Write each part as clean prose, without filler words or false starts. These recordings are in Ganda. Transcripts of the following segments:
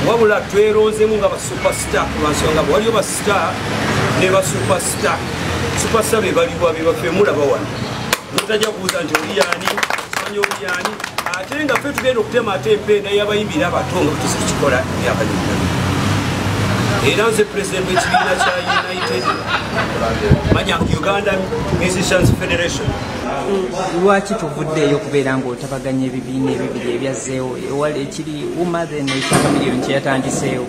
Wabula tweronzemu nga ba superstar lwansonga waliyo ba star ne ba superstar. Superstar be baliwa be baffe mulaba wano. Mutajja kubuuza nti oli yaani, simanyi oli yaani, ate nga ffe tugenda okutema ate empenda y'abayimbira abato nga tusikikola emyaka gyonna. Era nze pulezidenti w'ekibiina kya United Manya Uganda Musicians Federation. Lwaki tuvuddeeyo okubeera ng'otabaganya ebibiina ebibiri ebyazzeewo ewali ekiri UMA then ekya Chameleone kyeyatandiseewo?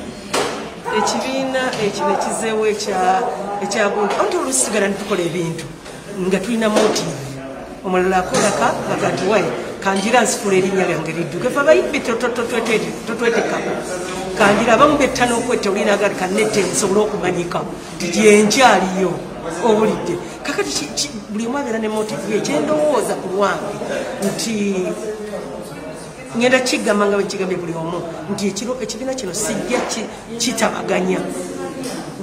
Ekibiina ekino ekizeewo ekyagundi anti olusigala netukola ebintu nga tulina motive. Omulala akolaka aga nti waye kanjira nsifula erinnya lyange lidduke. Fe abayimbi totwetekako kanjira abamu betta n'okwetta olina agati kannette nsobole okumanyika nti gyenkyaliyo owulidde. Kakati buli omu abeera ne motive ye. Ekyendowooza ku lwange nti ngenda kigamba nga bwekigambye buli omu nti ekibiina kino sijja kitabaganya,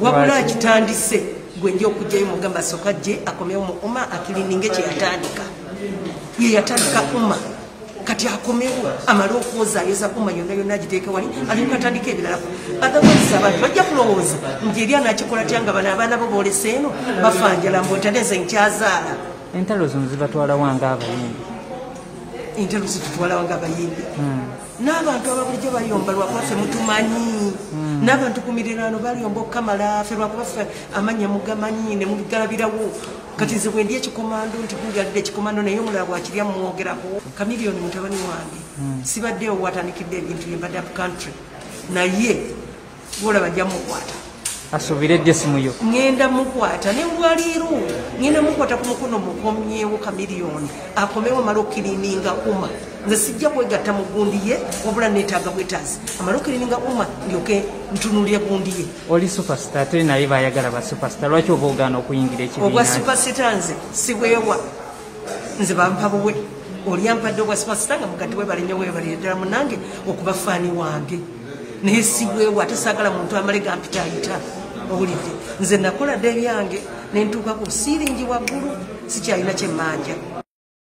wabula kitandise gwe nja okugjayo mugamba soka jje akomewo mu UMA akilininge kyeyatandika. Ye yatandika UMA, kati akomewo amale okwozaayoza UMA yonna yonna agiteeke wali alyoka atandika ebirala. Otherwise abantu bajja kulowooza nti eri anakikola tya nga bano abaana bo boolese eno bafanjala mbu ntaneze nkyazaala. Entalo zino zibatwala wanga abayimbi? Entalo zitutwala wanga abayimbi n'abantu ababulijjo bayomba lwakuba ffe mutumanyi, n'abantu ku miriraano baliyomba okukamala ffe lwakuba ffe amannya mugamanyi ne mugalabirawo. Kati nze bwe ndi ekikomando nti gugalidde ekikomando naye omulala bwakirya mumwogerako. Chameleone mutabani wange sibaddeewo watandikidde ebintu bye, mbadde up country, naye gwolaba nja mukwata. Asuubire ddi essimu yo? Ŋŋenda mukwata ne lwaliiro ŋŋenda mukwata ku mukono mukomyewo. Chameleone akomewo amale okukirininga UMA. Nze sijja kwegatta mu gundi ye, wabula neetaaga bwetaazi amale okukirininga UMA ndyoke ntunulire gundi ye. Oli superstar ate naye bayagala ba superstar, lwaki oba ogaana okuyingira obwa ekibiina? Superstar nze sibwewa, nze bampa buwe. Oli ampadde obwa superstar nga mugati webale nnyo, webalire ddala munange okuba fan wange, naye sibwewa ate saagala muntu amale gampitaayita owulidde. Nze nakola dda ebyange nentuuka ku siiringi waggulu, sikyalina kyemmanja.